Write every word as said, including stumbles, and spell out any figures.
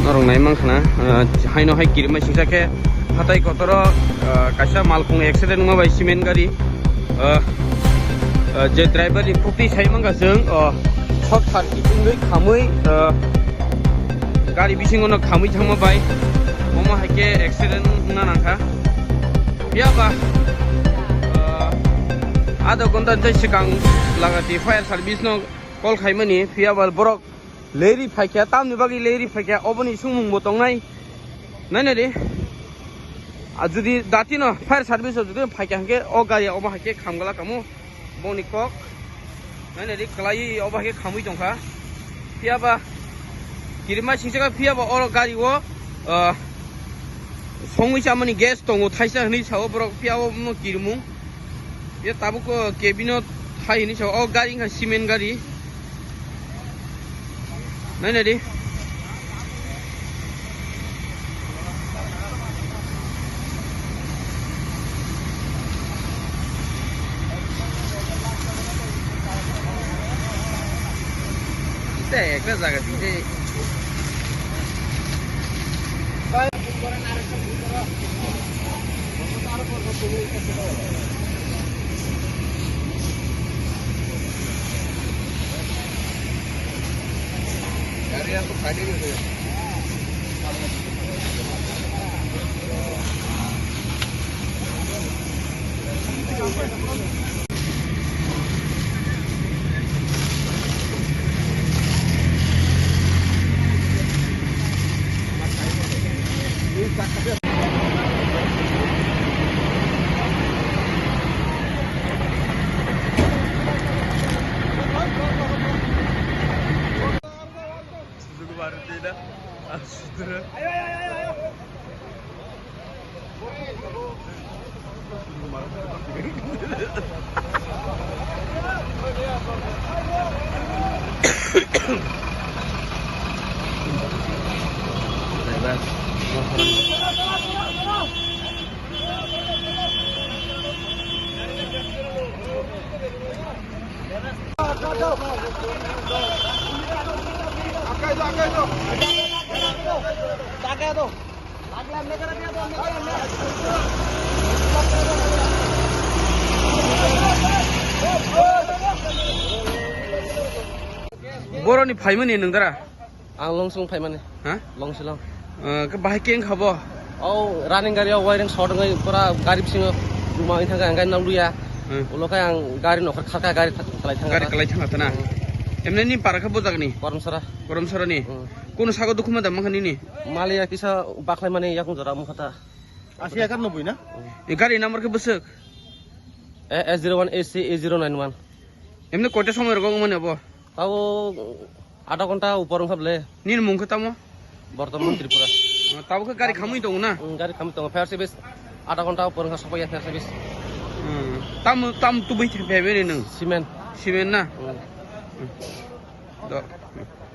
Norok nai mankha na, ah, haino hai kirima singsa khe hatai kotoro, ah, kaisa malkhung accident wngma bai cement gari, ah, ah, je driver ni phukti sai mankha chwng, ah, short circuit wngwi khamwi, ah, gari bisingo no khamwi thangma bai omo hai khe accident wngna nangkha. Phiya ba, ah, adha ghonta tei swkang lagati fire service no call khaimani, phiya ba borok leri phaikha, tamni bagwi leri phaikha, oboni sumung bo tongnai. Nainadi, a, jodi datino fire service o jodi phaikha hwnkhe o gari omo hai khe khamgala kamo boni kok. Nainadi, kwlaiwi obo hai khe khamwi tongkha. Phiya ba kirima singsa kha, phiya ba oro gari o, ah, songwi chamani gas tongo thaisa hwnwi sao borok, phiya omo kirimung. Ye tabuk, o, cabin o thai hinwi sa, o gari wngkha cement gari. Nainadi. Tei ekta jaga tei. Boroni phaimani nwng dara? Ang Longsong phaimani. Ha? Longsilong. Eh, khe bahai keng khabo? Oh, running gari o wiring short wngwi pura gari bisingo duma wngwi thangkha, ang gari no luya. Hmm. Ulo khe ang gari nokhor kharkha, gari tha-, kalai thangkha. Gari kalai thangkha na? Hmm. Emne ni para khe bo jagani? Koromsara. Koromsara ni? Hmm. Kono sago dukhu ma da mankha nini? Maliya kisa baklai mani yakung jora mukha ta. Asi ekar noboi na? Hmm. E gari number khe bwswk? A S zero one A C A zero nine one. Emne koita somoi rogo wngmani abo? Tabo adha ghonta upor wngkha bole. Nini mung khe tamo? Bortoman Tripura. Oh, tabo khe gari khamwi tongo na? Mm, gari khamwi tongo. Fire service adha ghonta upor wngkha, sopaiya fire service. Hmm. Tam, tam tubui thang phaibai ni nwng? Cement. Cement na? Mm. Hmm. Do.